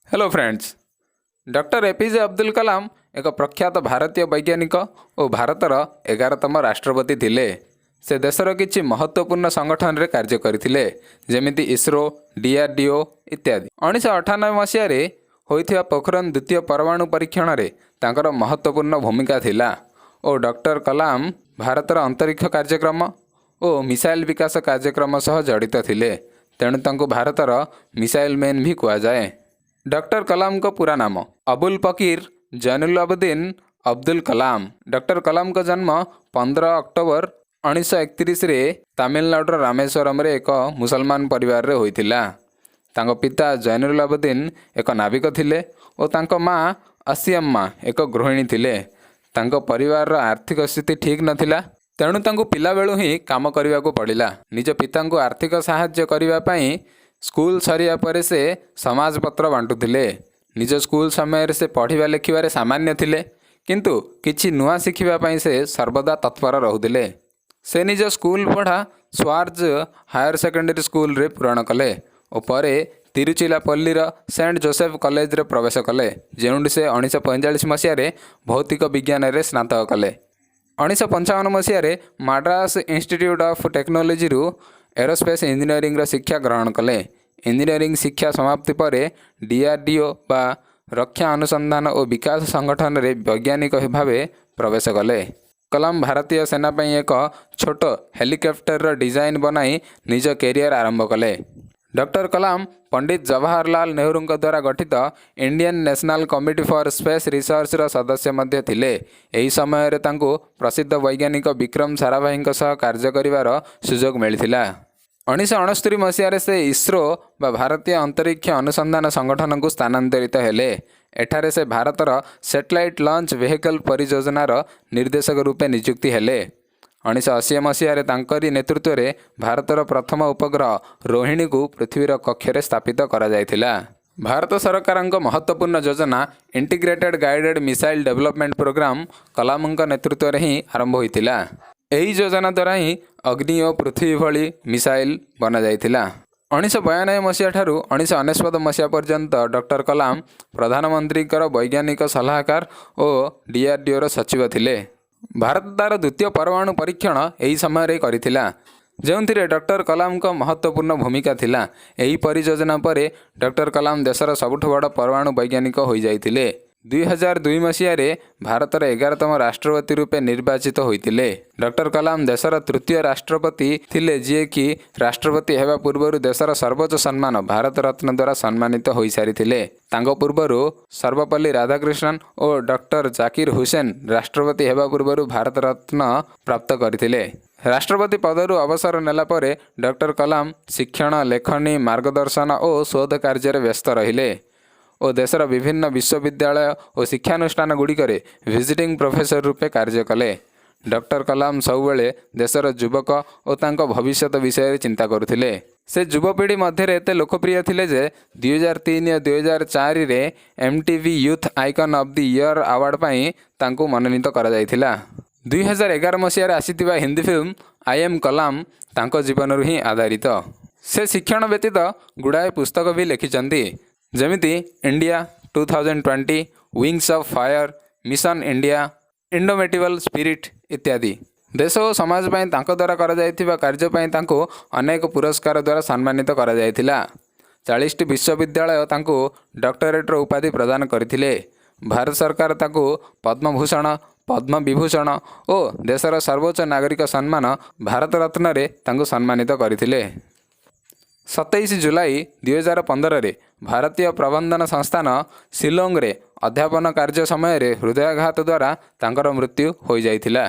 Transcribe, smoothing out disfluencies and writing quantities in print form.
Hello friends, doctor APJ Abdul Kalam ଏକ ପ୍ରଖ୍ୟାତ ଭାରତୀୟ ବୈଜ୍ଞାନିକ ଓ ଭାରତର 11ତମ ରାଷ୍ଟ୍ରପତି ଥିଲେ। ସେ ଦେଶର କିଛି ମହତ୍ତ୍ୱପୂର୍ଣ୍ଣ ସଂଗଠନରେ କାର୍ଯ୍ୟ କରିଥିଲେ, ଯେମିତି ଇସ୍ରୋ, ଡିଆର୍ଡିଓ ଇତ୍ୟାଦି। 1998 ମସିହାରେ ହୋଇଥିବା ପୋଖରନ ଦ୍ୱିତୀୟ ପରମାଣୁ ପରୀକ୍ଷଣରେ ତାଙ୍କର ମହତ୍ତ୍ୱପୂର୍ଣ୍ଣ ଭୂମିକା ଥିଲା ଓ ଡକ୍ଟର କଲାମ ଭାରତର ଅନ୍ତରୀକ୍ଷ କାର୍ଯ୍ୟକ୍ରମ ଓ ମିସାଇଲ୍ ବିକାଶ କାର୍ଯ୍ୟକ୍ରମ ସହ ଜଡ଼ିତ ଥିଲେ। ତେଣୁ ତାଙ୍କୁ ଭାରତର ମିସାଇଲ୍ ମ୍ୟାନ୍ ବି କୁହାଯାଏ। ଡକ୍ଟର କଲାମଙ୍କ ପୁରା ନାମ ଅବୁଲ ପକିର ଜୈନୁଲ ଆବଦିନ ଅବଦୁଲ କଲାମ। ଡକ୍ଟର କଲାମଙ୍କ ଜନ୍ମ 15 ଅକ୍ଟୋବର 1931ରେ ତାମିଲନାଡୁର ରାମେଶ୍ୱରମରେ ଏକ ମୁସଲମାନ ପରିବାରରେ ହୋଇଥିଲା। ତାଙ୍କ ପିତା ଜୈନୁଲ ଆବଦିନ ଏକ ନାବିକ ଥିଲେ ଓ ତାଙ୍କ ମା ଅସିୟମ୍ମା ଏକ ଗୃହିଣୀ ଥିଲେ। ତାଙ୍କ ପରିବାରର ଆର୍ଥିକ ସ୍ଥିତି ଠିକ୍ ନଥିଲା, ତେଣୁ ତାଙ୍କୁ ପିଲାବେଳୁ ହିଁ କାମ କରିବାକୁ ପଡ଼ିଲା। ନିଜ ପିତାଙ୍କୁ ଆର୍ଥିକ ସାହାଯ୍ୟ କରିବା ପାଇଁ ସ୍କୁଲ ସରିବା ପରେ ସେ ସମାଜପତ୍ର ବାଣ୍ଟୁଥିଲେ। ନିଜ ସ୍କୁଲ ସମୟରେ ସେ ପଢ଼ିବା ଲେଖିବାରେ ସାମାନ୍ୟ ଥିଲେ, କିନ୍ତୁ କିଛି ନୂଆ ଶିଖିବା ପାଇଁ ସେ ସର୍ବଦା ତତ୍ପର ରହୁଥିଲେ। ସେ ନିଜ ସ୍କୁଲ ପଢ଼ା ସ୍ୱାର୍ଜ ହାୟର ସେକେଣ୍ଡାରୀ ସ୍କୁଲରେ ପୂରଣ କଲେ ଓ ପରେ ତିରୁଚିରାପଲ୍ଲୀର ସେଣ୍ଟ ଜୋସେଫ କଲେଜରେ ପ୍ରବେଶ କଲେ, ଯେଉଁଠି ସେ 1945 ମସିହାରେ ଭୌତିକ ବିଜ୍ଞାନରେ ସ୍ନାତକ କଲେ। 1955 ମସିହାରେ ମାଡ୍ରାସ ଇନଷ୍ଟିଟ୍ୟୁଟ୍ ଅଫ୍ ଟେକ୍ନୋଲୋଜିରୁ ଏରୋସ୍ପେସ୍ ଇଞ୍ଜିନିୟରିଂର ଶିକ୍ଷା ଗ୍ରହଣ କଲେ। ଇଞ୍ଜିନିୟରିଂ ଶିକ୍ଷା ସମାପ୍ତି ପରେ ଡିଆର୍ଡିଓ ବା ରକ୍ଷା ଅନୁସନ୍ଧାନ ଓ ବିକାଶ ସଂଗଠନରେ ବୈଜ୍ଞାନିକ ଭାବେ ପ୍ରବେଶ କଲେ। କଲାମ ଭାରତୀୟ ସେନା ପାଇଁ ଏକ ଛୋଟ ହେଲିକପ୍ଟରର ଡିଜାଇନ୍ ବନାଇ ନିଜ କ୍ୟାରିୟର ଆରମ୍ଭ କଲେ। ଡକ୍ଟର କଲାମ ପଣ୍ଡିତ ଜବାହରଲାଲ ନେହେରୁଙ୍କ ଦ୍ୱାରା ଗଠିତ Indian national committee for space ରିସର୍ଚ୍ଚର ସଦସ୍ୟ ମଧ୍ୟ ଥିଲେ। ଏହି ସମୟରେ ତାଙ୍କୁ ପ୍ରସିଦ୍ଧ ବୈଜ୍ଞାନିକ ବିକ୍ରମ ସାରାଭାଇଙ୍କ ସହ କାର୍ଯ୍ୟ କରିବାର ସୁଯୋଗ ମିଳିଥିଲା। 1969 ମସିହାରେ ସେ ଇସ୍ରୋ ବା ଭାରତୀୟ ଅନ୍ତରୀକ୍ଷ ଅନୁସନ୍ଧାନ ସଂଗଠନକୁ ସ୍ଥାନାନ୍ତରିତ ହେଲେ। ଏଠାରେ ସେ ଭାରତର ସ୍ୟାଟେଲାଇଟ୍ ଲଞ୍ଚ ଭେହିକଲ୍ ପରିଯୋଜନାର ନିର୍ଦ୍ଦେଶକ ରୂପେ ନିଯୁକ୍ତି ହେଲେ। 1980 ମସିହାରେ ତାଙ୍କରି ନେତୃତ୍ୱରେ ଭାରତର ପ୍ରଥମ ଉପଗ୍ରହ ରୋହିଣୀକୁ ପୃଥିବୀର କକ୍ଷରେ ସ୍ଥାପିତ କରାଯାଇଥିଲା। ଭାରତ ସରକାରଙ୍କ ମହତ୍ତ୍ୱପୂର୍ଣ୍ଣ ଯୋଜନା integrated guided missile development programme କଲାମଙ୍କ ନେତୃତ୍ୱରେ ହିଁ ଆରମ୍ଭ ହୋଇଥିଲା। ଏହି ଯୋଜନା ଦ୍ୱାରା ହିଁ ଅଗ୍ନି ଓ ପୃଥିବୀ ଭଳି ମିସାଇଲ୍ ବନାଯାଇଥିଲା। 1992 ମସିହା ଠାରୁ 1999 ମସିହା ପର୍ଯ୍ୟନ୍ତ ଡକ୍ଟର କଲାମ ପ୍ରଧାନମନ୍ତ୍ରୀଙ୍କର ବୈଜ୍ଞାନିକ ସଲାହକାର ଓ ଡିଆର୍ଡିଓର ସଚିବ ଥିଲେ। ଭାରତ ତା'ର ଦ୍ୱିତୀୟ ପରମାଣୁ ପରୀକ୍ଷଣ ଏହି ସମୟରେ କରିଥିଲା, ଯେଉଁଥିରେ ଡକ୍ଟର କଲାମଙ୍କ ମହତ୍ତ୍ୱପୂର୍ଣ୍ଣ ଭୂମିକା ଥିଲା। ଏହି ପରିଯୋଜନା ପରେ ଡକ୍ଟର କଲାମ ଦେଶର ସବୁଠୁ ବଡ଼ ପରମାଣୁ ବୈଜ୍ଞାନିକ ହୋଇଯାଇଥିଲେ। 2002 ମସିହାରେ ଭାରତର 11ତମ ରାଷ୍ଟ୍ରପତି ରୂପେ ନିର୍ବାଚିତ ହୋଇଥିଲେ। ଡକ୍ଟର କଲାମ ଦେଶର ତୃତୀୟ ରାଷ୍ଟ୍ରପତି ଥିଲେ, ଯିଏକି ରାଷ୍ଟ୍ରପତି ହେବା ପୂର୍ବରୁ ଦେଶର ସର୍ବୋଚ୍ଚ ସମ୍ମାନ ଭାରତ ରତ୍ନ ଦ୍ୱାରା ସମ୍ମାନିତ ହୋଇସାରିଥିଲେ। ତାଙ୍କ ପୂର୍ବରୁ ସର୍ବପଲ୍ଲୀ ରାଧାକୃଷ୍ଣନ ଓ ଡକ୍ଟର ଜାକିର ହୁସେନ ରାଷ୍ଟ୍ରପତି ହେବା ପୂର୍ବରୁ ଭାରତ ରତ୍ନ ପ୍ରାପ୍ତ କରିଥିଲେ। ରାଷ୍ଟ୍ରପତି ପଦରୁ ଅବସର ନେଲା ପରେ ଡକ୍ଟର କଲାମ ଶିକ୍ଷଣ, ଲେଖନୀ, ମାର୍ଗଦର୍ଶନ ଓ ଶୋଧ କାର୍ଯ୍ୟରେ ବ୍ୟସ୍ତ ରହିଲେ ଓ ଦେଶର ବିଭିନ୍ନ ବିଶ୍ୱବିଦ୍ୟାଳୟ ଓ ଶିକ୍ଷାନୁଷ୍ଠାନ ଗୁଡ଼ିକରେ ଭିଜିଟିଂ ପ୍ରଫେସର ରୂପେ କାର୍ଯ୍ୟ କଲେ। ଡକ୍ଟର କଲାମ ସବୁବେଳେ ଦେଶର ଯୁବକ ଓ ତାଙ୍କ ଭବିଷ୍ୟତ ବିଷୟରେ ଚିନ୍ତା କରୁଥିଲେ। ସେ ଯୁବପିଢ଼ି ମଧ୍ୟରେ ଏତେ ଲୋକପ୍ରିୟ ଥିଲେ ଯେ 2003 ଓ 2004ରେ MTV youth icon of the year award ପାଇଁ ତାଙ୍କୁ ମନୋନୀତ କରାଯାଇଥିଲା। 2011 ମସିହାରେ ଆସିଥିବା Hindi film I M Kalam ତାଙ୍କ ଜୀବନରୁ ହିଁ ଆଧାରିତ। ସେ ଶିକ୍ଷଣ ବ୍ୟତୀତ ଗୁଡ଼ାଏ ପୁସ୍ତକ ବି ଲେଖିଛନ୍ତି, ଯେମିତି India 2020, wings of fire, mission India, indomitable spirit ଇତ୍ୟାଦି। ଦେଶ ଓ ସମାଜ ପାଇଁ ତାଙ୍କ ଦ୍ୱାରା କରାଯାଇଥିବା କାର୍ଯ୍ୟ ପାଇଁ ତାଙ୍କୁ ଅନେକ ପୁରସ୍କାର ଦ୍ୱାରା ସମ୍ମାନିତ କରାଯାଇଥିଲା। 40ଟି ବିଶ୍ୱବିଦ୍ୟାଳୟ ତାଙ୍କୁ ଡକ୍ଟରେଟ୍ର ଉପାଧି ପ୍ରଦାନ କରିଥିଲେ। ଭାରତ ସରକାର ତାଙ୍କୁ ପଦ୍ମଭୂଷଣ, ପଦ୍ମବିଭୂଷଣ ଓ ଦେଶର ସର୍ବୋଚ୍ଚ ନାଗରିକ ସମ୍ମାନ ଭାରତ ରତ୍ନରେ ତାଙ୍କୁ ସମ୍ମାନିତ କରିଥିଲେ। 27 ଜୁଲାଇ 2015ରେ ଭାରତୀୟ ପ୍ରବନ୍ଧନ ସଂସ୍ଥାନ, ଶିଲଂରେ ଅଧ୍ୟାପନ କାର୍ଯ୍ୟ ସମୟରେ ହୃଦୟାଘାତ ଦ୍ୱାରା ତାଙ୍କର ମୃତ୍ୟୁ ହୋଇଯାଇଥିଲା।